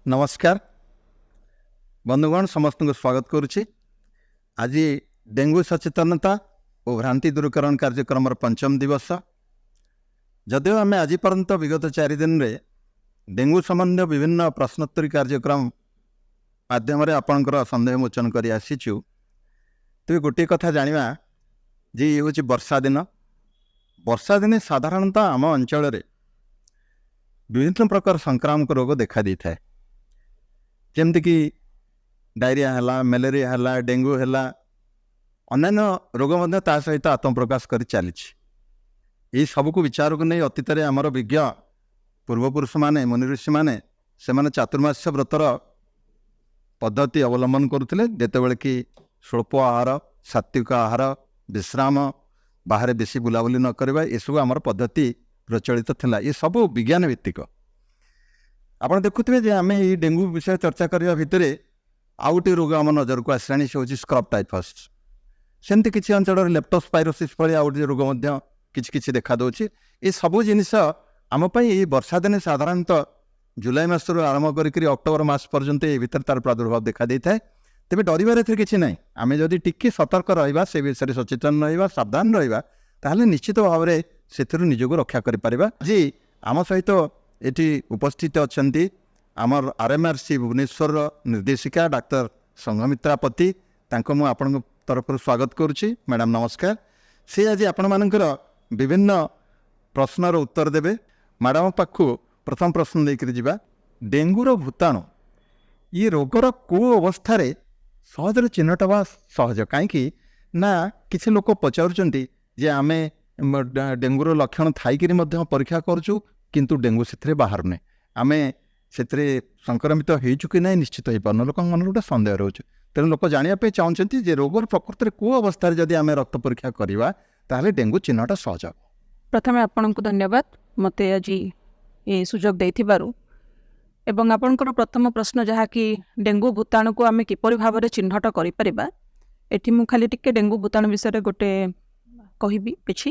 ନମସ୍କାର ବନ୍ଧୁଗଣ, ସମସ୍ତଙ୍କୁ ସ୍ୱାଗତ କରୁଛି। ଆଜି ଡେଙ୍ଗୁ ସଚେତନତା ଓ ଭ୍ରାନ୍ତି ଦୂରୀକରଣ କାର୍ଯ୍ୟକ୍ରମର ପଞ୍ଚମ ଦିବସ। ଯଦିଓ ଆମେ ଆଜି ପର୍ଯ୍ୟନ୍ତ ବିଗତ 4 ଦିନରେ ଡେଙ୍ଗୁ ସମ୍ବନ୍ଧୀୟ ବିଭିନ୍ନ ପ୍ରଶ୍ନୋତ୍ତରୀ କାର୍ଯ୍ୟକ୍ରମ ମାଧ୍ୟମରେ ଆପଣଙ୍କର ସନ୍ଦେହ ମୋଚନ କରି ଆସିଛୁ, ତେବେ ଗୋଟିଏ କଥା ଜାଣିବା ଯେ ଇଏ ହେଉଛି ବର୍ଷା ଦିନ। ବର୍ଷା ଦିନେ ସାଧାରଣତଃ ଆମ ଅଞ୍ଚଳରେ ବିଭିନ୍ନ ପ୍ରକାର ସଂକ୍ରାମକ ରୋଗ ଦେଖା ଦେଇଥାଏ, ଯେମିତିକି ଡାଇରିଆ ହେଲା, ମ୍ୟାଲେରିଆ ହେଲା, ଡେଙ୍ଗୁ ହେଲା, ଅନ୍ୟାନ୍ୟ ରୋଗ ମଧ୍ୟ ତା ସହିତ ଆତ୍ମପ୍ରକାଶ କରି ଚାଲିଛି। ଏହି ସବୁକୁ ବିଚାରକୁ ନେଇ ଅତୀତରେ ଆମର ବିଜ୍ଞ ପୂର୍ବପୁରୁଷମାନେ, ମୁନି ଋଷିମାନେ, ସେମାନେ ଚାତୁର୍ମାସ୍ୟ ବ୍ରତର ପଦ୍ଧତି ଅବଲମ୍ବନ କରୁଥିଲେ, ଯେତେବେଳେ କି ସ୍ୱଳ୍ପ ଆହାର, ସାତ୍ତ୍ୱିକ ଆହାର, ବିଶ୍ରାମ, ବାହାରେ ବେଶୀ ବୁଲାବୁଲି ନ କରିବା, ଏସବୁ ଆମର ପଦ୍ଧତି ପ୍ରଚଳିତ ଥିଲା। ଏସବୁ ବିଜ୍ଞାନ ଭିତ୍ତିକ। ଆପଣ ଦେଖୁଥିବେ ଯେ ଆମେ ଏଇ ଡେଙ୍ଗୁ ବିଷୟରେ ଚର୍ଚ୍ଚା କରିବା ଭିତରେ ଆଉ ଗୋଟିଏ ରୋଗ ଆମ ନଜରକୁ ଆସିଲାଣି, ସେ ହେଉଛି ସ୍କ୍ରବ୍ ଟାଇଫସ୍। ସେମିତି କିଛି ଅଞ୍ଚଳରେ ଲେପ୍ଟୋସ୍ପାଇରୋସିସ୍ ଭଳି ଆଉ ଗୋଟିଏ ରୋଗ ମଧ୍ୟ କିଛି କିଛି ଦେଖାଦେଉଛି। ଏସବୁ ଜିନିଷ ଆମ ପାଇଁ ଏଇ ବର୍ଷା ଦିନେ ସାଧାରଣତଃ ଜୁଲାଇ ମାସରୁ ଆରମ୍ଭ କରିକିରି ଅକ୍ଟୋବର ମାସ ପର୍ଯ୍ୟନ୍ତ ଏ ଭିତରେ ତାର ପ୍ରାଦୁର୍ଭାବ ଦେଖାଦେଇଥାଏ। ତେବେ ଡରିବାର ଏଥିରେ କିଛି ନାହିଁ। ଆମେ ଯଦି ଟିକେ ସତର୍କ ରହିବା, ସେ ବିଷୟରେ ସଚେତନ ରହିବା, ସାବଧାନ ରହିବା, ତାହେଲେ ନିଶ୍ଚିତ ଭାବରେ ସେଥିରୁ ନିଜକୁ ରକ୍ଷା କରିପାରିବା। ଆଜି ଆମ ସହିତ ଏଠି ଉପସ୍ଥିତ ଅଛନ୍ତି ଆମର RMRC ଭୁବନେଶ୍ୱରର ନିର୍ଦ୍ଦେଶିକା ଡାକ୍ତର ସଂଘମିତ୍ରା ପତି। ତାଙ୍କୁ ମୁଁ ଆପଣଙ୍କ ତରଫରୁ ସ୍ୱାଗତ କରୁଛି। ମ୍ୟାଡ଼ାମ୍ ନମସ୍କାର। ସେ ଆଜି ଆପଣମାନଙ୍କର ବିଭିନ୍ନ ପ୍ରଶ୍ନର ଉତ୍ତର ଦେବେ। ମ୍ୟାଡ଼ାମ୍ ପାଖକୁ ପ୍ରଥମ ପ୍ରଶ୍ନ ନେଇକରି ଯିବା। ଡେଙ୍ଗୁର ଭୂତାଣୁ ଇଏ ରୋଗର କେଉଁ ଅବସ୍ଥାରେ ସହଜରେ ଚିହ୍ନଟ ହେବା ସହଜ? କାହିଁକି ନା କିଛି ଲୋକ ପଚାରୁଛନ୍ତି ଯେ ଆମେ ଡେଙ୍ଗୁର ଲକ୍ଷଣ ଥାଇକିରି ମଧ୍ୟ ପରୀକ୍ଷା କରୁଛୁ, କିନ୍ତୁ ଡେଙ୍ଗୁ ସେଥିରେ ବାହାରୁନି, ଆମେ ସେଥିରେ ସଂକ୍ରମିତ ହେଇଛୁ କି ନାହିଁ ନିଶ୍ଚିତ ହେଇପାରୁନୁ, ଲୋକଙ୍କ ମନରେ ଗୋଟେ ସନ୍ଦେହ ରହୁଛି। ତେଣୁ ଲୋକ ଜାଣିବା ପାଇଁ ଚାହୁଁଛନ୍ତି ଯେ ରୋଗର ପ୍ରକୃତରେ କେଉଁ ଅବସ୍ଥାରେ ଯଦି ଆମେ ରକ୍ତ ପରୀକ୍ଷା କରିବା ତାହେଲେ ଡେଙ୍ଗୁ ଚିହ୍ନଟ ସହଜ ହେବ। ପ୍ରଥମେ ଆପଣଙ୍କୁ ଧନ୍ୟବାଦ ମୋତେ ଆଜି ଏ ସୁଯୋଗ ଦେଇଥିବାରୁ। ଏବଂ ଆପଣଙ୍କର ପ୍ରଥମ ପ୍ରଶ୍ନ ଯାହାକି ଡେଙ୍ଗୁ ଭୂତାଣୁକୁ ଆମେ କିପରି ଭାବରେ ଚିହ୍ନଟ କରିପାରିବା, ଏଠି ମୁଁ ଖାଲି ଟିକେ ଡେଙ୍ଗୁ ଭୂତାଣୁ ବିଷୟରେ ଗୋଟେ କହିବି କିଛି,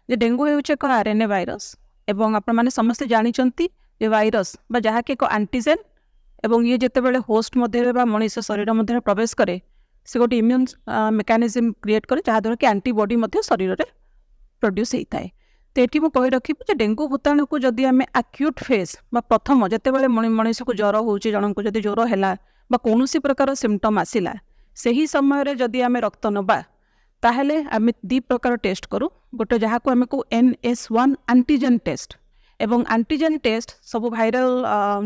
ଯେ ଡେଙ୍ଗୁ ହେଉଛି ଏକ RNA virus. ଏବଂ ଆପଣମାନେ ସମସ୍ତେ ଜାଣିଛନ୍ତି ଯେ ଭାଇରସ୍ ବା ଯାହାକି ଏକ ଆଣ୍ଟିଜେନ୍, ଏବଂ ଇଏ ଯେତେବେଳେ ହୋଷ୍ଟ ମଧ୍ୟରେ ବା ମଣିଷ ଶରୀର ମଧ୍ୟରେ ପ୍ରବେଶ କରେ, ସେ ଗୋଟେ ଇମ୍ୟୁନ୍ ମେକାନିଜିମ୍ କ୍ରିଏଟ୍ କରେ, ଯାହାଦ୍ୱାରା କି ଆଣ୍ଟିବଡି ମଧ୍ୟ ଶରୀରରେ ପ୍ରଡ୍ୟୁସ୍ ହେଇଥାଏ। ତ ଏଠି ମୁଁ କହି ରଖିବି ଯେ ଡେଙ୍ଗୁ ଭୂତାଣୁକୁ ଯଦି ଆମେ ଆକ୍ୟୁଟ୍ ଫେଜ୍ ବା ପ୍ରଥମ ଯେତେବେଳେ ମଣିଷକୁ ଜ୍ୱର ହେଉଛି, ଜଣଙ୍କୁ ଯଦି ଜ୍ୱର ହେଲା ବା କୌଣସି ପ୍ରକାର ସିମ୍ପଟମ୍ ଆସିଲା, ସେହି ସମୟରେ ଯଦି ଆମେ ରକ୍ତ ନେବା, ତାହେଲେ ଆମେ 2 ପ୍ରକାର ଟେଷ୍ଟ କରୁ। ଗୋଟେ ଯାହାକୁ ଆମେ କହୁ NS1 antigen test, ଏବଂ ଆଣ୍ଟିଜେନ୍ ଟେଷ୍ଟ ସବୁ ଭାଇରାଲ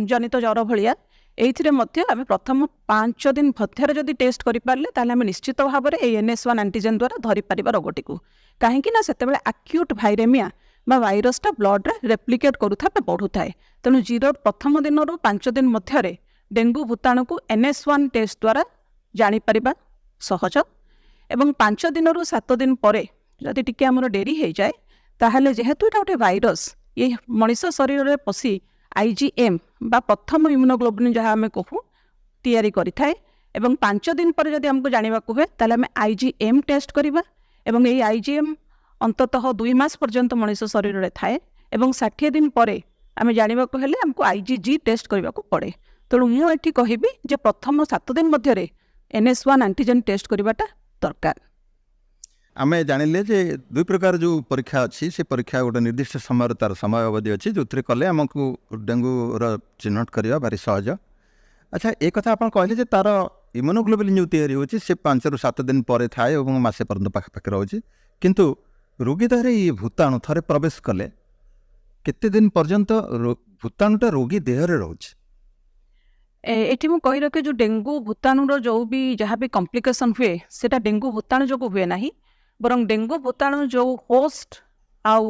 ଜନିତ ଜ୍ୱର ଭଳିଆ ଏଇଥିରେ ମଧ୍ୟ ଆମେ ପ୍ରଥମ 5 ଦିନ ମଧ୍ୟରେ ଯଦି ଟେଷ୍ଟ କରିପାରିଲେ, ତାହେଲେ ଆମେ ନିଶ୍ଚିତ ଭାବରେ ଏଇ NS1 antigen ଦ୍ୱାରା ଧରିପାରିବା ରୋଗଟିକୁ। କାହିଁକି ନା ସେତେବେଳେ ଆକ୍ୟୁଟ୍ ଭାଇରେମିଆ ବା ଭାଇରସଟା ବ୍ଲଡ଼ରେ ରେପ୍ଲିକେଟ୍ କରୁଥାଏ ବା ବଢ଼ୁଥାଏ। ତେଣୁ 0 ପ୍ରଥମ ଦିନରୁ 5 ଦିନ ମଧ୍ୟରେ ଡେଙ୍ଗୁ ଭୂତାଣୁକୁ NS1 test ଦ୍ୱାରା ଜାଣିପାରିବା ସହଜ। ଏବଂ 5 ଦିନରୁ 7 ଦିନ ପରେ ଯଦି ଟିକେ ଆମର ଡେରି ହେଇଯାଏ, ତାହେଲେ ଯେହେତୁ ଏଇଟା ଗୋଟେ ଭାଇରସ୍, ଇଏ ମଣିଷ ଶରୀରରେ ପଶି IgM ବା ପ୍ରଥମ ଇମ୍ୟୁନୋଗ୍ଲୋବୁଲିନ୍ ଯାହା ଆମେ କହୁ ତିଆରି କରିଥାଏ। ଏବଂ 5 ଦିନ ପରେ ଯଦି ଆମକୁ ଜାଣିବାକୁ ହୁଏ, ତାହେଲେ ଆମେ IgM test କରିବା। ଏବଂ ଏଇ IgM ଅନ୍ତତଃ 2 ମାସ ପର୍ଯ୍ୟନ୍ତ ମଣିଷ ଶରୀରରେ ଥାଏ। ଏବଂ 60 ଦିନ ପରେ ଆମେ ଜାଣିବାକୁ ହେଲେ ଆମକୁ IgG test କରିବାକୁ ପଡ଼େ। ତେଣୁ ମୁଁ ଏଠି କହିବି ଯେ ପ୍ରଥମ 7 ଦିନ ମଧ୍ୟରେ NS1 antigen test କରିବାଟା ଦରକାର। ଆମେ ଜାଣିଲେ ଯେ 2 ପ୍ରକାର ଯେଉଁ ପରୀକ୍ଷା ଅଛି, ସେ ପରୀକ୍ଷା ଗୋଟେ ନିର୍ଦ୍ଦିଷ୍ଟ ସମୟରେ ତାର ସମୟ ଅବଧି ଅଛି, ଯେଉଁଥିରେ କଲେ ଆମକୁ ଡେଙ୍ଗୁର ଚିହ୍ନଟ କରିବା ଭାରି ସହଜ। ଆଚ୍ଛା, ଏ କଥା ଆପଣ କହିଲେ ଯେ ତାର ଇମ୍ୟୁନୋଗ୍ଲୋବୁଲିନ୍ ଯେଉଁ ତିଆରି ହେଉଛି ସେ 5ରୁ 7 ଦିନ ପରେ ଥାଏ ଏବଂ ମାସେ ପର୍ଯ୍ୟନ୍ତ ପାଖାପାଖି ରହୁଛି। କିନ୍ତୁ ରୋଗୀ ଦେହରେ ଏଇ ଭୂତାଣୁ ଥରେ ପ୍ରବେଶ କଲେ କେତେ ଦିନ ପର୍ଯ୍ୟନ୍ତ ଭୂତାଣୁଟା ରୋଗୀ ଦେହରେ ରହୁଛି? ଏଠି ମୁଁ କହି ରଖେ, ଯେଉଁ ଡେଙ୍ଗୁ ଭୂତାଣୁର ଯେଉଁ ବି ଯାହା ବି କମ୍ପ୍ଲିକେସନ୍ ହୁଏ, ସେଇଟା ଡେଙ୍ଗୁ ଭୂତାଣୁ ଯୋଗୁଁ ହୁଏ ନାହିଁ, ବରଂ ଡେଙ୍ଗୁ ଭୂତାଣୁ ଯେଉଁ ହୋଷ୍ଟ ଆଉ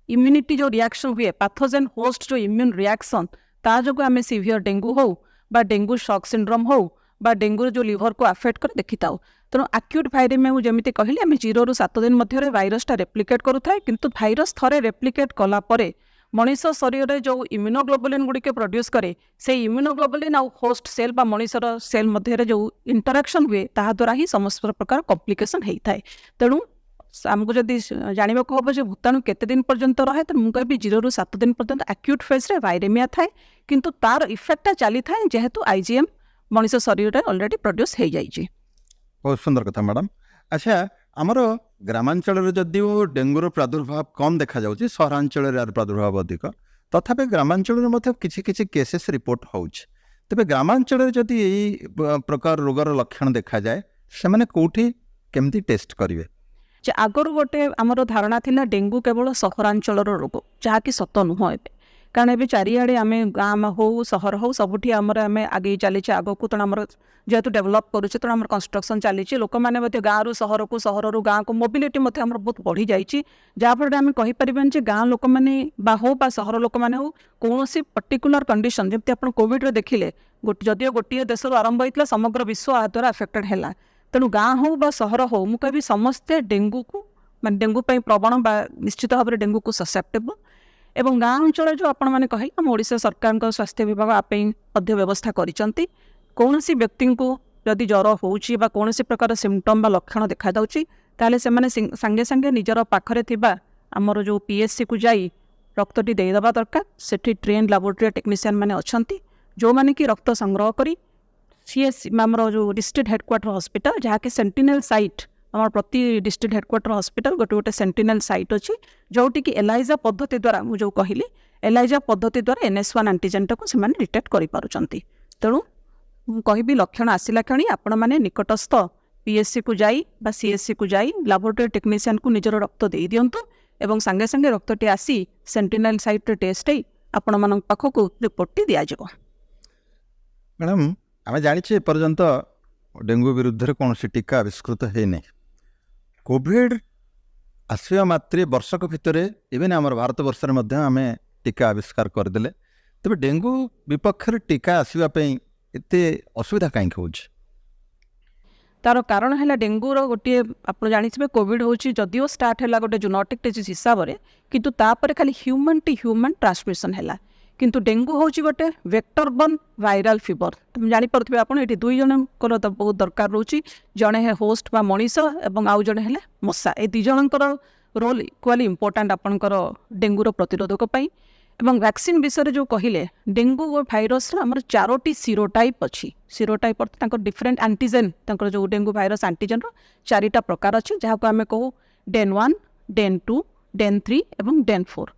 ଇମ୍ୟୁନିଟି ଯେଉଁ ରିଆକ୍ସନ୍ ହୁଏ, ପାଥୋଜେନ୍ ହୋଷ୍ଟ ଯେଉଁ ଇମ୍ୟୁନ୍ ରିଆକ୍ସନ୍, ତା ଯୋଗୁଁ ଆମେ ସିଭିୟର ଡେଙ୍ଗୁ ହଉ ବା ଡେଙ୍ଗୁ ସକ୍ ସିଣ୍ଡ୍ରୋମ୍ ହଉ ବା ଡେଙ୍ଗୁର ଯେଉଁ ଲିଭରକୁ ଆଫେକ୍ଟ କରେ ଦେଖିଥାଉ। ତେଣୁ ଆକ୍ୟୁଟ୍ ଭାଇରେମିଆ ମୁଁ ଯେମିତି କହିଲି, ଆମେ 0ରୁ 7 ଦିନ ମଧ୍ୟରେ ଭାଇରସଟା ରେପ୍ଲିକେଟ୍ କରୁଥାଏ। କିନ୍ତୁ ଭାଇରସ ଥରେ ରେପ୍ଲିକେଟ୍ କଲା ପରେ ମଣିଷ ଶରୀରରେ ଯେଉଁ ଇମ୍ୟୁନୋଗ୍ଲୋବୁଲିନ୍ ଗୁଡ଼ିକ ପ୍ରଡ୍ୟୁସ୍ କରେ, ସେଇ ଇମ୍ୟୁନୋଗ୍ଲୋବୁଲିନ୍ ଆଉ ହୋଷ୍ଟ ସେଲ୍ ବା ମଣିଷର ସେଲ୍ ମଧ୍ୟରେ ଯେଉଁ ଇଣ୍ଟରାକ୍ସନ୍ ହୁଏ, ତାହାଦ୍ୱାରା ହିଁ ସମସ୍ତ ପ୍ରକାର କମ୍ପ୍ଲିକେସନ୍ ହେଇଥାଏ। ତେଣୁ ଆମକୁ ଯଦି ଜାଣିବାକୁ ହେବ ଯେ ଭୂତାଣୁ କେତେ ଦିନ ପର୍ଯ୍ୟନ୍ତ ରହେ, ତ ମୁଁ କହିବି 0ରୁ 7 ଦିନ ପର୍ଯ୍ୟନ୍ତ ଆକ୍ୟୁଟ୍ ଫେଜ୍ରେ ଭାଇରେମିଆ ଥାଏ, କିନ୍ତୁ ତାର ଇଫେକ୍ଟଟା ଚାଲିଥାଏ ଯେହେତୁ ଆଇଜିଏମ୍ ମଣିଷ ଶରୀରରେ ଅଲରେଡ଼ି ପ୍ରଡ୍ୟୁସ୍ ହେଇଯାଇଛି। ବହୁତ ସୁନ୍ଦର କଥା ମ୍ୟାଡ଼ାମ୍। ଆଚ୍ଛା, ଆମର ଗ୍ରାମାଞ୍ଚଳରେ ଯଦିଓ ଡେଙ୍ଗୁର ପ୍ରାଦୁର୍ଭାବ କମ୍ ଦେଖାଯାଉଛି, ସହରାଞ୍ଚଳରେ ଏହାର ପ୍ରାଦୁର୍ଭାବ ଅଧିକ, ତଥାପି ଗ୍ରାମାଞ୍ଚଳରେ ମଧ୍ୟ କିଛି କିଛି କେସେସ୍ ରିପୋର୍ଟ ହେଉଛି। ତେବେ ଗ୍ରାମାଞ୍ଚଳରେ ଯଦି ଏଇ ପ୍ରକାର ରୋଗର ଲକ୍ଷଣ ଦେଖାଯାଏ, ସେମାନେ କେଉଁଠି କେମିତି ଟେଷ୍ଟ କରିବେ? ଯେ ଆଗରୁ ଗୋଟେ ଆମର ଧାରଣା ଥିଲା ଡେଙ୍ଗୁ କେବଳ ସହରାଞ୍ଚଳର ରୋଗ, ଯାହାକି ସତ ନୁହଁ ଏବେ। କାରଣ ଏବେ ଚାରିଆଡ଼େ ଆମେ ଗାଁ ହଉ ସହର ହଉ ସବୁଠି ଆମର ଆମେ ଆଗେଇ ଚାଲିଛେ ଆଗକୁ। ତେଣୁ ଆମର ଯେହେତୁ ଡେଭଲପ୍ କରୁଛେ, ତେଣୁ ଆମର କନଷ୍ଟ୍ରକ୍ସନ୍ ଚାଲିଛି, ଲୋକମାନେ ମଧ୍ୟ ଗାଁରୁ ସହରକୁ, ସହରରୁ ଗାଁକୁ ମୋବିଲିଟି ମଧ୍ୟ ଆମର ବହୁତ ବଢ଼ିଯାଇଛି, ଯାହାଫଳରେ ଆମେ କହିପାରିବାନି ଯେ ଗାଁ ଲୋକମାନେ ବା ହଉ ବା ସହର ଲୋକମାନେ ହଉ କୌଣସି ପର୍ଟିକୁଲାର କଣ୍ଡିସନ୍। ଯେମିତି ଆପଣ କୋଭିଡ଼ରେ ଦେଖିଲେ, ଯଦିଓ ଗୋଟିଏ ଦେଶରୁ ଆରମ୍ଭ ହେଇଥିଲା, ସମଗ୍ର ବିଶ୍ୱ ଏହା ଦ୍ୱାରା ଆଫେକ୍ଟେଡ଼ ହେଲା। ତେଣୁ ଗାଁ ହଉ ବା ସହର ହଉ, ମୁଁ କହିବି ସମସ୍ତେ ଡେଙ୍ଗୁକୁ ମାନେ ଡେଙ୍ଗୁ ପାଇଁ ପ୍ରବଣ ବା ନିଶ୍ଚିତ ଭାବରେ ଡେଙ୍ଗୁକୁ ସସେପ୍ଟେବଲ୍। ଏବଂ ଗାଁ ଅଞ୍ଚଳରେ ଯେଉଁ ଆପଣମାନେ କହିଲେ, ଆମ ଓଡ଼ିଶା ସରକାରଙ୍କ ସ୍ୱାସ୍ଥ୍ୟ ବିଭାଗ ଆ ପାଇଁ ମଧ୍ୟ ବ୍ୟବସ୍ଥା କରିଛନ୍ତି। କୌଣସି ବ୍ୟକ୍ତିଙ୍କୁ ଯଦି ଜ୍ୱର ହେଉଛି ବା କୌଣସି ପ୍ରକାର ସିମ୍ପଟମ୍ ବା ଲକ୍ଷଣ ଦେଖାଯାଉଛି, ତାହେଲେ ସେମାନେ ସାଙ୍ଗେ ସାଙ୍ଗେ ନିଜର ପାଖରେ ଥିବା ଆମର ଯେଉଁ ପିଏଚ୍ସିକୁ ଯାଇ ରକ୍ତଟି ଦେଇଦେବା ଦରକାର। ସେଠି ଟ୍ରେଣ୍ଡ ଲାବୋରେଟୋରୀ ଟେକ୍ନିସିଆନ୍ ମାନେ ଅଛନ୍ତି, ଯେଉଁମାନେ କି ରକ୍ତ ସଂଗ୍ରହ କରି ସିଏସ୍ ଆମର ଯେଉଁ ଡିଷ୍ଟ୍ରିକ୍ଟ ହେଡ଼କ୍ୱାର୍ଟର ହସ୍ପିଟାଲ, ଯାହାକି ସେଣ୍ଟିନେଲ୍ ସାଇଟ୍, ଆମର ପ୍ରତି ଡିଷ୍ଟ୍ରିକ୍ଟ ହେଡ଼କ୍ୱାର୍ଟର ହସ୍ପିଟାଲ ଗୋଟେ ଗୋଟେ ସେଣ୍ଟିନେଲ୍ ସାଇଟ୍ ଅଛି, ଯେଉଁଠିକି ଏଲାଇଜା ପଦ୍ଧତି ଦ୍ୱାରା, ମୁଁ ଯେଉଁ କହିଲି ଏଲାଇଜା ପଦ୍ଧତି ଦ୍ୱାରା NS1 ଆଣ୍ଟିଜେନ୍ଟାକୁ ସେମାନେ ଡିଟେକ୍ଟ କରିପାରୁଛନ୍ତି। ତେଣୁ ମୁଁ କହିବି ଲକ୍ଷଣ ଆସିଲା କ୍ଷଣି ଆପଣମାନେ ନିକଟସ୍ଥ ପିଏଚ୍ସିକୁ ଯାଇ ବା ସିଏଚ୍ସିକୁ ଯାଇ ଲାବୋରେଟୋରୀ ଟେକ୍ନିସିଆନ୍କୁ ନିଜର ରକ୍ତ ଦେଇଦିଅନ୍ତୁ ଏବଂ ସାଙ୍ଗେ ସାଙ୍ଗେ ରକ୍ତଟି ଆସି ସେଣ୍ଟିନେଲ୍ ସାଇଟ୍ରେ ଟେଷ୍ଟ ହେଇ ଆପଣମାନଙ୍କ ପାଖକୁ ରିପୋର୍ଟଟି ଦିଆଯିବ। ମ୍ୟାଡ଼ାମ୍, ଆମେ ଜାଣିଛେ ଏପର୍ଯ୍ୟନ୍ତ ଡେଙ୍ଗୁ ବିରୁଦ୍ଧରେ କୌଣସି ଟୀକା ଆବିଷ୍କୃତ ହେଇନାହିଁ। କୋଭିଡ଼ ଆସିବା ମାତ୍ରେ ବର୍ଷକ ଭିତରେ ଇଭେନ୍ ଆମର ଭାରତବର୍ଷରେ ମଧ୍ୟ ଆମେ ଟୀକା ଆବିଷ୍କାର କରିଦେଲେ। ତେବେ ଡେଙ୍ଗୁ ବିପକ୍ଷରେ ଟୀକା ଆସିବା ପାଇଁ ଏତେ ଅସୁବିଧା କାହିଁକି ହେଉଛି? ତାର କାରଣ ହେଲା ଡେଙ୍ଗୁର ଗୋଟିଏ, ଆପଣ ଜାଣିଥିବେ କୋଭିଡ଼ ହେଉଛି ଯଦିଓ ଷ୍ଟାର୍ଟ ହେଲା ଗୋଟେ ଜୁନୋଟିକ୍ ଡିଜିଜ୍ ହିସାବରେ, କିନ୍ତୁ ତାପରେ ଖାଲି ହ୍ୟୁମାନ୍ ଟୁ ହ୍ୟୁମାନ୍ ଟ୍ରାନ୍ସମିସନ୍ ହେଲା। କିନ୍ତୁ ଡେଙ୍ଗୁ ହେଉଛି ଗୋଟେ ଭେକ୍ଟର ବର୍ନ ଭାଇରାଲ ଫିଭର। ତୁମେ ଜାଣିପାରୁଥିବେ ଆପଣ, ଏଠି ଦୁଇ ଜଣଙ୍କର ତ ବହୁତ ଦରକାର ରହୁଛି, ଜଣେ ହୋଷ୍ଟ ବା ମଣିଷ ଏବଂ ଆଉ ଜଣେ ହେଲେ ମଶା। ଏ ଦୁଇ ଜଣଙ୍କର ରୋଲ୍ ଇକ୍ୱାଲି ଇମ୍ପୋର୍ଟାଣ୍ଟ ଆପଣଙ୍କର ଡେଙ୍ଗୁର ପ୍ରତିରୋଧକ ପାଇଁ। ଏବଂ ଭ୍ୟାକ୍ସିନ୍ ବିଷୟରେ ଯେଉଁ କହିଲେ, ଡେଙ୍ଗୁ ଭାଇରସର ଆମର 4ଟି ସିରୋଟାଇପ୍ ଅଛି। ସିରୋଟାଇପ୍ ଅର୍ଥ ତାଙ୍କର ଡିଫରେଣ୍ଟ ଆଣ୍ଟିଜେନ୍, ତାଙ୍କର ଯେଉଁ ଡେଙ୍ଗୁ ଭାଇରସ ଆଣ୍ଟିଜେନ୍ର 4ଟା ପ୍ରକାର ଅଛି, ଯାହାକୁ ଆମେ କହୁ ଡେନ୍ 1, ଡେନ୍ 2, ଡେନ୍ 3 ଏବଂ ଡେନ୍ 4।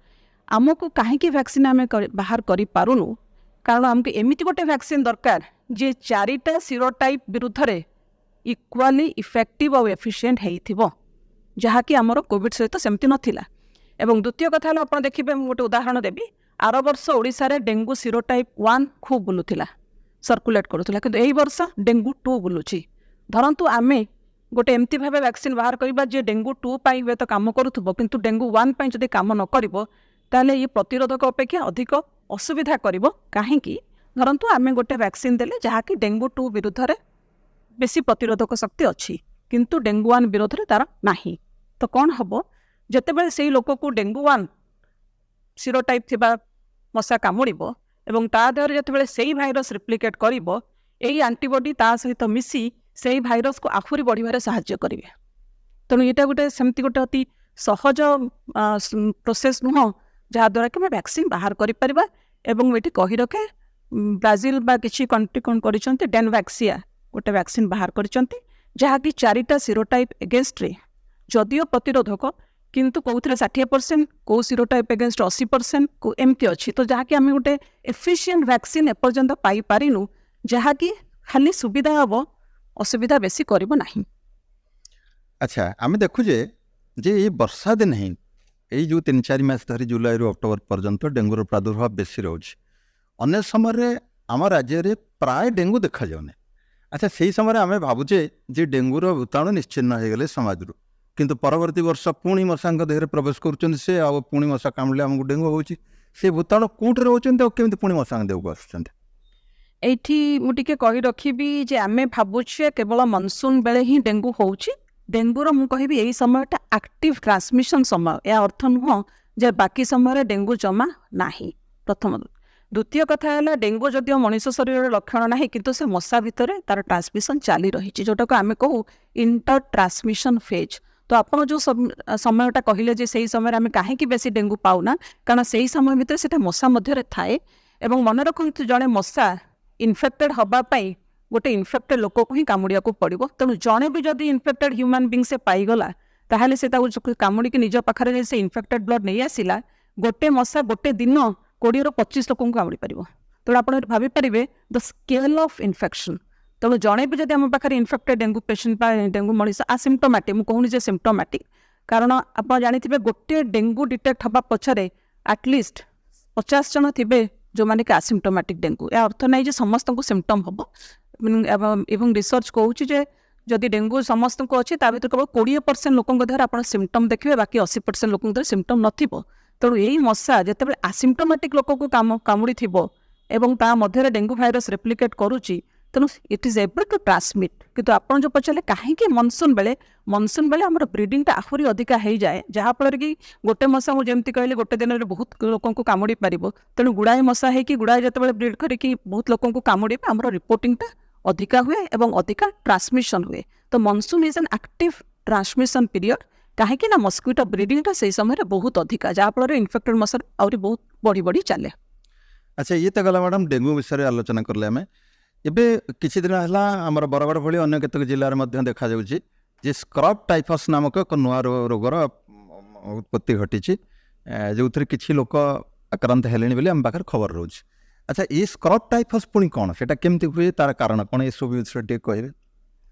ଆମକୁ କାହିଁକି ଭ୍ୟାକ୍ସିନ୍ ଆମେ ବାହାର କରିପାରୁନୁ? କାରଣ ଆମକୁ ଏମିତି ଗୋଟେ ଭ୍ୟାକ୍ସିନ୍ ଦରକାର ଯେ 4ଟା ସିରୋଟାଇପ୍ ବିରୁଦ୍ଧରେ ଇକ୍ୱାଲି ଇଫେକ୍ଟିଭ୍ ଆଉ ଏଫିସିଏଣ୍ଟ ହେଇଥିବ, ଯାହାକି ଆମର କୋଭିଡ଼ ସହିତ ସେମିତି ନଥିଲା। ଏବଂ ଦ୍ୱିତୀୟ କଥା ହେଲା, ଆପଣ ଦେଖିବେ, ମୁଁ ଗୋଟେ ଉଦାହରଣ ଦେବି, ଆର ବର୍ଷ ଓଡ଼ିଶାରେ ଡେଙ୍ଗୁ ସିରୋଟାଇପ୍ 1 ଖୁବ୍ ବୁଲୁଥିଲା, ସର୍କୁଲେଟ୍ କରୁଥିଲା, କିନ୍ତୁ ଏଇ ବର୍ଷ ଡେଙ୍ଗୁ 2 ବୁଲୁଛି। ଧରନ୍ତୁ ଆମେ ଗୋଟେ ଏମିତି ଭାବେ ଭ୍ୟାକ୍ସିନ୍ ବାହାର କରିବା ଯେ ଡେଙ୍ଗୁ 2 ପାଇଁ ହୁଏତ କାମ କରୁଥିବ, କିନ୍ତୁ ଡେଙ୍ଗୁ 1 ପାଇଁ ଯଦି କାମ ନ କରିବ, ତାହେଲେ ଇଏ ପ୍ରତିରୋଧକ ଅପେକ୍ଷା ଅଧିକ ଅସୁବିଧା କରିବ। କାହିଁକି? ଧରନ୍ତୁ ଆମେ ଗୋଟେ ଭ୍ୟାକ୍ସିନ୍ ଦେଲେ ଯାହାକି ଡେଙ୍ଗୁ 2 ବିରୁଦ୍ଧରେ ବେଶୀ ପ୍ରତିରୋଧକ ଶକ୍ତି ଅଛି, କିନ୍ତୁ ଡେଙ୍ଗୁ 1 ବିରୋଧରେ ତାର ନାହିଁ, ତ କ'ଣ ହେବ? ଯେତେବେଳେ ସେଇ ଲୋକକୁ ଡେଙ୍ଗୁ 1 ସିରୋଟାଇପ୍ ଥିବା ମଶା କାମୁଡ଼ିବ ଏବଂ ତା ଦେହରେ ଯେତେବେଳେ ସେଇ ଭାଇରସ୍ ରିପ୍ଲିକେଟ୍ କରିବ, ଏଇ ଆଣ୍ଟିବଡି ତା ସହିତ ମିଶି ସେଇ ଭାଇରସକୁ ଆହୁରି ବଢ଼ିବାରେ ସାହାଯ୍ୟ କରିବେ। ତେଣୁ ଏଇଟା ଗୋଟେ ସେମିତି ଗୋଟେ ଅତି ସହଜ ପ୍ରୋସେସ୍ ନୁହଁ ଯାହାଦ୍ୱାରା କି ଆମେ ଭ୍ୟାକ୍ସିନ୍ ବାହାର କରିପାରିବା। ଏବଂ ଏଠି କହି ରଖେ, ବ୍ରାଜିଲ ବା କିଛି କଣ୍ଟ୍ରି କ'ଣ କରିଛନ୍ତି, ଡେନଭାକ୍ସିଆ ଗୋଟେ ଭ୍ୟାକ୍ସିନ୍ ବାହାର କରିଛନ୍ତି, ଯାହାକି 4ଟା ସିରୋଟାଇପ୍ ଏଗେନଷ୍ଟରେ ଯଦିଓ ପ୍ରତିରୋଧକ, କିନ୍ତୁ କେଉଁଥିରେ 60%, କେଉଁ ସିରୋଟାଇପ୍ ଏଗେନଷ୍ଟ 80%, କେଉଁ ଏମିତି ଅଛି। ତ ଯାହାକି ଆମେ ଗୋଟେ ଏଫିସିଏଣ୍ଟ ଭ୍ୟାକ୍ସିନ୍ ଏପର୍ଯ୍ୟନ୍ତ ପାଇପାରିନୁ, ଯାହାକି ଖାଲି ସୁବିଧା ହେବ, ଅସୁବିଧା ବେଶୀ କରିବ ନାହିଁ। ଆଚ୍ଛା, ଆମେ ଦେଖୁଛେ ଯେ ଏଇ ବର୍ଷା ଦିନ ହିଁ ଏଇ ଯେଉଁ 3-4 ମାସ ଧରି ଜୁଲାଇରୁ ଅକ୍ଟୋବର ପର୍ଯ୍ୟନ୍ତ ଡେଙ୍ଗୁର ପ୍ରାଦୁର୍ଭାବ ବେଶୀ ରହୁଛି। ଅନ୍ୟ ସମୟରେ ଆମ ରାଜ୍ୟରେ ପ୍ରାୟ ଡେଙ୍ଗୁ ଦେଖାଯାଉନି। ଆଚ୍ଛା, ସେଇ ସମୟରେ ଆମେ ଭାବୁଛେ ଯେ ଡେଙ୍ଗୁର ଭୂତାଣୁ ନିଶ୍ଚିହ୍ନ ହେଇଗଲେ ସମାଜରୁ, କିନ୍ତୁ ପରବର୍ତ୍ତୀ ବର୍ଷ ପୁଣି ମଶାଙ୍କ ଦେହରେ ପ୍ରବେଶ କରୁଛନ୍ତି ସେ, ଆଉ ପୁଣି ମଶା କାମୁଡ଼ିଲେ ଆମକୁ ଡେଙ୍ଗୁ ହେଉଛି। ସେ ଭୂତାଣୁ କେଉଁଠି ରହୁଛନ୍ତି ଆଉ କେମିତି ପୁଣି ମଶାଙ୍କ ଦେହକୁ ଆସୁଛନ୍ତି? ଏଇଠି ମୁଁ ଟିକେ କହି ରଖିବି ଯେ ଆମେ ଭାବୁଛେ କେବଳ ମନସୁନ୍ ବେଳେ ହିଁ ଡେଙ୍ଗୁ ହେଉଛି। ଡେଙ୍ଗୁର ମୁଁ କହିବି ଏଇ ସମୟଟା ଆକ୍ଟିଭ୍ ଟ୍ରାନ୍ସମିସନ୍ ସମୟ, ଏହା ଅର୍ଥ ନୁହଁ ଯେ ବାକି ସମୟରେ ଡେଙ୍ଗୁ ଜମା ନାହିଁ। ପ୍ରଥମ। ଦ୍ୱିତୀୟ କଥା ହେଲା, ଡେଙ୍ଗୁ ଯଦିଓ ମଣିଷ ଶରୀରରେ ଲକ୍ଷଣ ନାହିଁ, କିନ୍ତୁ ସେ ମଶା ଭିତରେ ତାର ଟ୍ରାନ୍ସମିସନ୍ ଚାଲି ରହିଛି, ଯେଉଁଟାକୁ ଆମେ କହୁ ଇଣ୍ଟର ଟ୍ରାନ୍ସମିସନ୍ ଫେଜ୍। ତ ଆପଣ ଯେଉଁ ସମୟଟା କହିଲେ ଯେ ସେଇ ସମୟରେ ଆମେ କାହିଁକି ବେଶୀ ଡେଙ୍ଗୁ ପାଉନା, କାରଣ ସେଇ ସମୟ ଭିତରେ ସେଇଟା ମଶା ମଧ୍ୟରେ ଥାଏ। ଏବଂ ମନେ ରଖନ୍ତୁ, ଜଣେ ମଶା ଇନଫେକ୍ଟେଡ୍ ହେବା ପାଇଁ ଗୋଟେ ଇନଫେକ୍ଟେଡ୍ ଲୋକକୁ ହିଁ କାମୁଡ଼ିବାକୁ ପଡ଼ିବ। ତେଣୁ ଜଣେ ବି ଯଦି ଇନଫେକ୍ଟେଡ୍ ହ୍ୟୁମାନ୍ ବିଙ୍ଗ ସେ ପାଇଗଲା, ତାହେଲେ ସେ ତାକୁ କାମୁଡ଼ିକି ନିଜ ପାଖରେ ଯଦି ସେ ଇନଫେକ୍ଟେଡ୍ ବ୍ଲଡ୍ ନେଇ ଆସିଲା, ଗୋଟେ ମଶା ଗୋଟେ ଦିନ 20ରୁ 25 ଲୋକଙ୍କୁ କାମୁଡ଼ି ପାରିବ। ତେଣୁ ଆପଣ ଏଠି ଭାବିପାରିବେ ଦ ସ୍କେଲ୍ ଅଫ୍ ଇନଫେକ୍ସନ୍। ତେଣୁ ଜଣେ ବି ଯଦି ଆମ ପାଖରେ ଇନଫେକ୍ଟେଡ୍ ଡେଙ୍ଗୁ ପେସେଣ୍ଟ ବା ଡେଙ୍ଗୁ ମଣିଷ ଆସିମ୍ପଟୋମାଟିକ୍, ମୁଁ କହୁନି ଯେ ସିମ୍ପଟୋମାଟିକ୍, କାରଣ ଆପଣ ଜାଣିଥିବେ ଗୋଟେ ଡେଙ୍ଗୁ ଡିଟେକ୍ଟ ହେବା ପଛରେ ଆଟଲିଷ୍ଟ 50 ଜଣ ଥିବେ ଯେଉଁମାନେ କି ଆସିମ୍ପଟୋମାଟିକ୍ ଡେଙ୍ଗୁ। ଏହା ଅର୍ଥ ନାହିଁ ଯେ ସମସ୍ତଙ୍କୁ ସିମ୍ପଟମ୍ ହେବ। ଏବଂ ରିସର୍ଚ୍ଚ କହୁଛି ଯେ ଯଦି ଡେଙ୍ଗୁ ସମସ୍ତଙ୍କୁ ଅଛି, ତା ଭିତରୁ କେବଳ 20% ଲୋକଙ୍କ ଦେହରେ ଆପଣ ସିମ୍ପଟମ୍ ଦେଖିବେ, ବାକି 80% ଲୋକଙ୍କ ଦେହରେ ସିମ୍ପଟମ୍ ନଥିବ। ତେଣୁ ଏଇ ମଶା ଯେତେବେଳେ ଆସିମ୍ପଟୋମାଟିକ୍ ଲୋକକୁ କାମୁଡ଼ିଥିବ ଏବଂ ତା ମଧ୍ୟରେ ଡେଙ୍ଗୁ ଭାଇରସ୍ ରେପ୍ଲିକେଟ୍ କରୁଛି, ତେଣୁ it is able to transmit। କିନ୍ତୁ ଆପଣ ଯେଉଁ ପଚାରିଲେ କାହିଁକି ମନସୁନ୍ ବେଳେ, ମନସୁନ୍ ବେଳେ ଆମର ବ୍ରିଡ଼ିଂଟା ଆହୁରି ଅଧିକା ହେଇଯାଏ, ଯାହାଫଳରେ କି ଗୋଟେ ମଶା, ମୁଁ ଯେମିତି କହିଲି, ଗୋଟେ ଦିନରେ ବହୁତ ଲୋକଙ୍କୁ କାମୁଡ଼ି ପାରିବ। ତେଣୁ ଗୁଡ଼ାଏ ମଶା ହେଇକି ଗୁଡ଼ାଏ ଯେତେବେଳେ ବ୍ରିଡ୍ କରିକି ବହୁତ ଲୋକଙ୍କୁ କାମୁଡ଼ିବେ, ଆମର ରିପୋର୍ଟିଂଟା ଅଧିକା ହୁଏ ଏବଂ ଅଧିକା ଟ୍ରାନ୍ସମିସନ୍ ହୁଏ। ତ monsoon is an active transmission period, କାହିଁକି ନା ମସ୍କିଟୋ ବ୍ରିଡ଼ିଂଟା ସେଇ ସମୟରେ ବହୁତ ଅଧିକା, ଯାହାଫଳରେ ଇନଫେକ୍ଟେଡ୍ ମଶା ଆହୁରି ବହୁତ ବଢ଼ି ବଢ଼ି ଚାଲେ। ଆଚ୍ଛା, ଇଏ ତ ଗଲା ମ୍ୟାଡ଼ାମ୍, ଡେଙ୍ଗୁ ବିଷୟରେ ଆଲୋଚନା କଲେ ଆମେ। ଏବେ କିଛି ଦିନ ହେଲା ଆମର ବରଗଡ଼ ଭଳି ଅନ୍ୟ କେତେକ ଜିଲ୍ଲାରେ ମଧ୍ୟ ଦେଖାଯାଉଛି ଯେ ସ୍କ୍ରବ୍ ଟାଇଫସ୍ ନାମକ ଏକ ନୂଆ ରୋଗର ଉତ୍ପତ୍ତି ଘଟିଛି, ଯେଉଁଥିରେ କିଛି ଲୋକ ଆକ୍ରାନ୍ତ ହେଲେଣି ବୋଲି ଆମ ପାଖରେ ଖବର ରହୁଛି। ଆଚ୍ଛା, ଏ ସ୍କ୍ରବ୍ ଟାଇଫସ୍ ପୁଣି କ'ଣ, ସେଇଟା କେମିତି ହୁଏ, ତାର କାରଣ କ'ଣ, ଏସବୁ ବିଷୟରେ ଟିକେ କହିବେ?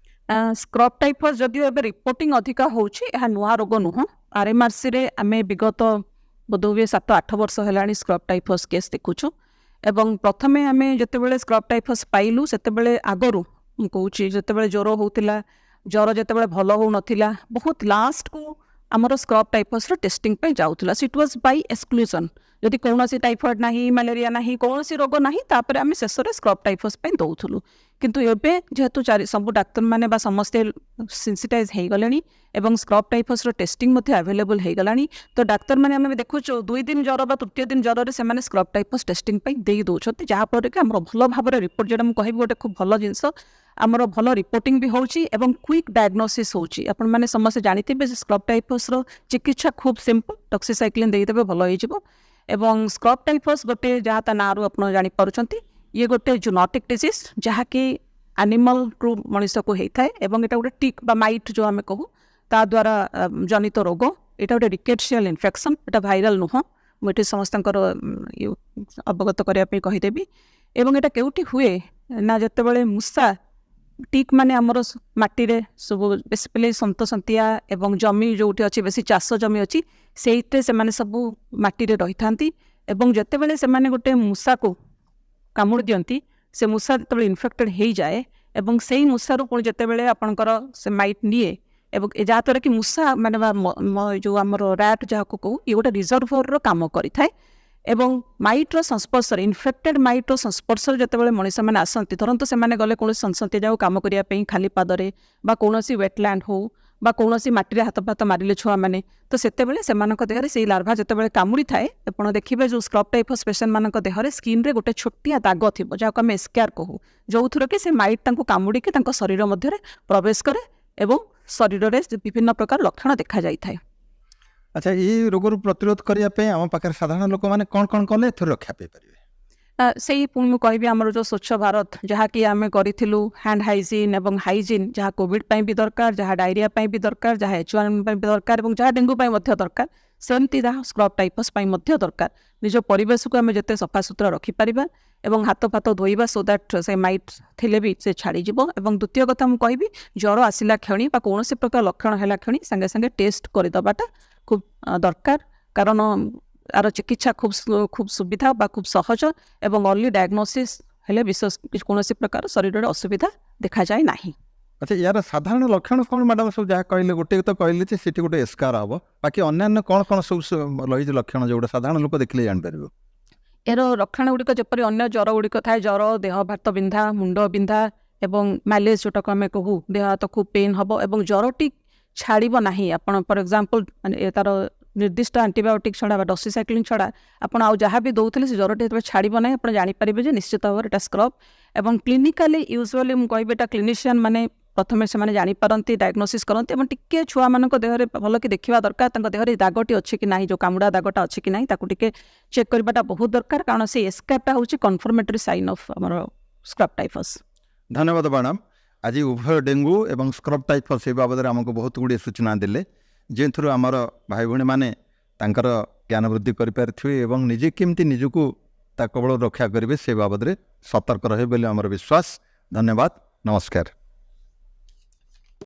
ସ୍କ୍ରବ୍ ଟାଇଫସ୍ ଯଦିଓ ଏବେ ରିପୋର୍ଟିଂ ଅଧିକା ହେଉଛି, ଏହା ନୂଆ ରୋଗ ନୁହଁ। ଆର୍ଏମ୍ଆର୍ସିରେ ଆମେ ବିଗତ ବୋଧହୁଏ 7-8 ବର୍ଷ ହେଲାଣି ସ୍କ୍ରବ୍ ଟାଇଫସ୍ କେସ୍ ଦେଖୁଛୁ। ଏବଂ ପ୍ରଥମେ ଆମେ ଯେତେବେଳେ ସ୍କ୍ରବ୍ ଟାଇଫସ୍ ପାଇଲୁ, ସେତେବେଳେ ଆଗରୁ ମୁଁ କହୁଛି, ଯେତେବେଳେ ଜ୍ୱର ହେଉଥିଲା, ଜ୍ୱର ଯେତେବେଳେ ଭଲ ହେଉନଥିଲା, ବହୁତ ଲାଷ୍ଟକୁ ଆମର ସ୍କ୍ରବ୍ ଟାଇଫସ୍ର ଟେଷ୍ଟିଂ ପାଇଁ ଯାଉଥିଲା। It was by exclusion। ଯଦି କୌଣସି ଟାଇଫଏଡ୍ ନାହିଁ, ମ୍ୟାଲେରିଆ ନାହିଁ, କୌଣସି ରୋଗ ନାହିଁ, ତାପରେ ଆମେ ଶେଷରେ ସ୍କ୍ରବ୍ ଟାଇଫସ୍ ପାଇଁ ଦେଉଥିଲୁ। କିନ୍ତୁ ଏବେ ଯେହେତୁ ସବୁ ଡାକ୍ତରମାନେ ବା ସମସ୍ତେ ସେନ୍ସିଟାଇଜ୍ ହେଇଗଲେଣି ଏବଂ ସ୍କ୍ରବ୍ ଟାଇଫସ୍ର ଟେଷ୍ଟିଂ ମଧ୍ୟ ଆଭେଲେବଲ୍ ହେଇଗଲାଣି, ତ ଡାକ୍ତରମାନେ ଆମେ ଦେଖୁଛୁ 2 ଦିନ ଜ୍ୱର ବା ତୃତୀୟ ଦିନ ଜ୍ୱରରେ ସେମାନେ ସ୍କ୍ରବ୍ ଟାଇଫସ୍ ଟେଷ୍ଟିଂ ପାଇଁ ଦେଇ ଦେଉଛନ୍ତି, ଯାହାଫଳରେ କି ଆମର ଭଲ ଭାବରେ ରିପୋର୍ଟ, ଯେଉଁଟା ମୁଁ କହିବି ଗୋଟେ ଖୁବ୍ ଭଲ ଜିନିଷ, ଆମର ଭଲ ରିପୋର୍ଟିଂ ବି ହେଉଛି ଏବଂ କ୍ୱିକ୍ ଡାୟଗ୍ନୋସିସ୍ ହେଉଛି। ଆପଣମାନେ ସମସ୍ତେ ଜାଣିଥିବେ ଯେ ସ୍କ୍ରବ୍ ଟାଇଫସ୍ର ଚିକିତ୍ସା ଖୁବ୍ ସିମ୍ପଲ୍, ଡକ୍ସିସାଇକ୍ଲିନ୍ ଦେଇଦେବେ, ଭଲ ହେଇଯିବ। ଏବଂ ସ୍କ୍ରବ୍ ଟାଇଫସ୍ ଗୋଟେ, ଯାହା ତା ନାଁରୁ ଆପଣ ଜାଣିପାରୁଛନ୍ତି, ଇଏ ଗୋଟେ ଜୁନୋଟିକ୍ ଡିଜିଜ୍, ଯାହାକି ଆନିମଲ୍ରୁ ମଣିଷକୁ ହେଇଥାଏ ଏବଂ ଏଇଟା ଗୋଟେ ଟିକ୍ ବା ମାଇଟ୍ ଯେଉଁ ଆମେ କହୁ, ତା ଦ୍ୱାରା ଜନିତ ରୋଗ। ଏଇଟା ଗୋଟେ ରିକେଟସିଆଲ୍ ଇନଫେକ୍ସନ୍, ଏଇଟା ଭାଇରାଲ୍ ନୁହଁ, ମୁଁ ଏଠି ସମସ୍ତଙ୍କର ଅବଗତ କରିବା ପାଇଁ କହିଦେବି। ଏବଂ ଏଇଟା କେଉଁଠି ହୁଏ ନା ଯେତେବେଳେ ମୂଷା ଟିକ୍ ମାନେ ଆମର ମାଟିରେ ସବୁ, ବେସିକାଲି ସନ୍ତସନ୍ତିଆ ଏବଂ ଜମି ଯେଉଁଠି ଅଛି, ବେଶୀ ଚାଷ ଜମି ଅଛି, ସେଇଥିରେ ସେମାନେ ସବୁ ମାଟିରେ ରହିଥାନ୍ତି। ଏବଂ ଯେତେବେଳେ ସେମାନେ ଗୋଟେ ମୂଷାକୁ କାମୁଡ଼ି ଦିଅନ୍ତି, ସେ ମୂଷା ଯେତେବେଳେ ଇନଫେକ୍ଟେଡ୍ ହେଇଯାଏ ଏବଂ ସେଇ ମୂଷାରୁ ପୁଣି ଯେତେବେଳେ ଆପଣଙ୍କର ସେ ମାଇଟ୍ ନିଏ ଏବଂ ଯାହାଦ୍ୱାରା କି ମୂଷା ମାନେ ବା ଯେଉଁ ଆମର ରାଟ୍ ଯାହାକୁ କହୁ, ଇଏ ଗୋଟେ ରିଜର୍ଭରର କାମ କରିଥାଏ। ଏବଂ ମାଇଟ୍ର ସଂସ୍ପର୍ଶରେ, ଇନଫେକ୍ଟେଡ୍ ମାଇଟ୍ର ସଂସ୍ପର୍ଶରେ ଯେତେବେଳେ ମଣିଷମାନେ ଆସନ୍ତି, ଧରନ୍ତୁ ସେମାନେ ଗଲେ କୌଣସି ସନ୍ତସନ୍ତିଆ ଜାଗାକୁ କାମ କରିବା ପାଇଁ ଖାଲି ପାଦରେ ବା କୌଣସି ୱେଟଲ୍ୟାଣ୍ଡ ହଉ ବା କୌଣସି ମାଟିରେ ହାତ ଫାତ ମାରିଲେ ଛୁଆମାନେ, ତ ସେତେବେଳେ ସେମାନଙ୍କ ଦେହରେ ସେଇ ଲାର୍ଭା ଯେତେବେଳେ କାମୁଡ଼ିଥାଏ, ଆପଣ ଦେଖିବେ ଯେଉଁ ସ୍କ୍ରବ୍ ଟାଇଫସ୍ ପେସେଣ୍ଟମାନଙ୍କ ଦେହରେ ସ୍କିନ୍ରେ ଗୋଟେ ଛୋଟିଆ ଦାଗ ଥିବ, ଯାହାକୁ ଆମେ ଏସ୍କାର୍ କହୁ, ଯେଉଁଥିରେ କି ସେ ମାଇଟ୍ ତାଙ୍କୁ କାମୁଡ଼ିକି ତାଙ୍କ ଶରୀର ମଧ୍ୟରେ ପ୍ରବେଶ କରେ ଏବଂ ଶରୀରରେ ବିଭିନ୍ନ ପ୍ରକାର ଲକ୍ଷଣ ଦେଖାଯାଇଥାଏ। ଆଚ୍ଛା, ଏଇ ରୋଗରୁ ପ୍ରତିରୋଧ କରିବା ପାଇଁ ଆମ ପାଖରେ ସାଧାରଣ ଲୋକମାନେ କ'ଣ କ'ଣ କଲେ ଏଥିରୁ ରକ୍ଷା ପାଇପାରିବେ? ସେଇ ପୁଣି ମୁଁ କହିବି, ଆମର ଯେଉଁ ସ୍ୱଚ୍ଛ ଭାରତ ଯାହାକି ଆମେ କରିଥିଲୁ, ହ୍ୟାଣ୍ଡ ହାଇଜିନ୍ ଏବଂ ହାଇଜିନ୍, ଯାହା କୋଭିଡ଼ ପାଇଁ ବି ଦରକାର, ଯାହା ଡାଇରିଆ ପାଇଁ ବି ଦରକାର, ଯାହା H1 ପାଇଁ ବି ଦରକାର ଏବଂ ଯାହା ଡେଙ୍ଗୁ ପାଇଁ ମଧ୍ୟ ଦରକାର, ସେମିତି ତାହା ସ୍କ୍ରବ୍ ଟାଇଫସ୍ ପାଇଁ ମଧ୍ୟ ଦରକାର। ନିଜ ପରିବେଶକୁ ଆମେ ଯେତେ ସଫାସୁତୁରା ରଖିପାରିବା ଏବଂ ହାତ ଫାତ ଧୋଇବା, ସୋ that ସେ ମାଇଟ୍ ଥିଲେ ବି ସେ ଛାଡ଼ିଯିବ। ଏବଂ ଦ୍ୱିତୀୟ କଥା ମୁଁ କହିବି, ଜ୍ୱର ଆସିଲା କ୍ଷଣି ବା କୌଣସି ପ୍ରକାର ଲକ୍ଷଣ ହେଲା କ୍ଷଣି ସାଙ୍ଗେ ସାଙ୍ଗେ ଟେଷ୍ଟ କରିଦେବାଟା ଖୁବ୍ ଦରକାର, କାରଣ ଆର ଚିକିତ୍ସା ଖୁବ୍ ଖୁବ୍ ସୁବିଧା ବା ଖୁବ୍ ସହଜ ଏବଂ ଅର୍ଲି ଡାୟଗ୍ନୋସିସ୍ ହେଲେ ବିଶେଷ କୌଣସି ପ୍ରକାର ଶରୀରରେ ଅସୁବିଧା ଦେଖାଯାଏ ନାହିଁ। ଆଚ୍ଛା, ୟାର ସାଧାରଣ ଲକ୍ଷଣ କ'ଣ ମ୍ୟାଡ଼ାମ୍? ସବୁ ଯାହା କହିଲେ, ଗୋଟେ ତ କହିଲେ ଯେ ସେଠି ଗୋଟେ ଏସ୍କାର ହେବ, ବାକି ଅନ୍ୟାନ୍ୟ କ'ଣ କ'ଣ ସବୁ ରହିଛି ଲକ୍ଷଣ, ଯେଉଁଟା ସାଧାରଣ ଲୋକ ଦେଖିଲେ ଜାଣିପାରିବ? ଏହାର ଲକ୍ଷଣ ଗୁଡ଼ିକ ଯେପରି ଅନ୍ୟ ଜ୍ୱର ଗୁଡ଼ିକ ଥାଏ, ଜ୍ୱର, ଦେହ ହାତ ବିନ୍ଧା, ମୁଣ୍ଡ ବିନ୍ଧା ଏବଂ ମ୍ୟାଲେଜ୍ ଯେଉଁଟାକୁ ଆମେ କହୁ, ଦେହ ହାତ ଖୁବ୍ ପେନ୍ ହେବ ଏବଂ ଜ୍ୱରଟି ଛାଡ଼ିବ ନାହିଁ। ଆପଣ ଫର୍ ଏକ୍ଜାମ୍ପଲ୍ ମାନେ ତାର ନିର୍ଦ୍ଦିଷ୍ଟ ଆଣ୍ଟିବାୟୋଟିକ୍ ଛଡ଼ା ବା ଡକ୍ସିସାଇକ୍ଲିନ୍ ଛଡ଼ା ଆପଣ ଆଉ ଯାହା ବି ଦେଉଥିଲେ, ସେ ଜ୍ୱରଟି ଯେତେବେଳେ ଛାଡ଼ିବ ନାହିଁ, ଆପଣ ଜାଣିପାରିବେ ଯେ ନିଶ୍ଚିତ ଭାବରେ ଏଇଟା ସ୍କ୍ରବ୍। ଏବଂ କ୍ଲିନିକାଲି ୟୁଜୁଆଲି ମୁଁ କହିବି, ଏଇଟା କ୍ଲିନିସିଆନ୍ ମାନେ ପ୍ରଥମେ ସେମାନେ ଜାଣିପାରନ୍ତି, ଡାୟଗ୍ନୋସିସ୍ କରନ୍ତି ଏବଂ ଟିକେ ଛୁଆମାନଙ୍କ ଦେହରେ ଭଲକି ଦେଖିବା ଦରକାର, ତାଙ୍କ ଦେହରେ ଦାଗଟି ଅଛି କି ନାହିଁ, ଯେଉଁ କାମୁଡ଼ା ଦାଗଟା ଅଛି କି ନାହିଁ, ତାକୁ ଟିକେ ଚେକ୍ କରିବାଟା ବହୁତ ଦରକାର, କାରଣ ସେ ଏସ୍କାରଟା ହେଉଛି କନଫର୍ମେଟରୀ ସାଇନ୍ ଅଫ୍ ଆମର ସ୍କ୍ରବ୍ ଟାଇଫସ୍। ଧନ୍ୟବାଦ ମ୍ୟାଡ଼ାମ୍। ଆଜି ଉଭୟ ଡେଙ୍ଗୁ ଏବଂ ସ୍କ୍ରବ୍ ଟାଇଫସ୍ ଏ ବାବଦରେ ଆମକୁ ବହୁତ ଗୁଡ଼ିଏ ସୂଚନା ଦେଲେ, ଯେଉଁଥିରୁ ଆମର ଭାଇ ଭଉଣୀମାନେ ତାଙ୍କର ଜ୍ଞାନ ବୃଦ୍ଧି କରିପାରିଥିବେ ଏବଂ ନିଜେ କେମିତି ନିଜକୁ ତା କବଳରୁ ରକ୍ଷା କରିବେ ସେ ବାବଦରେ ସତର୍କ ରହିବେ ବୋଲି ଆମର ବିଶ୍ୱାସ। ଧନ୍ୟବାଦ, ନମସ୍କାର।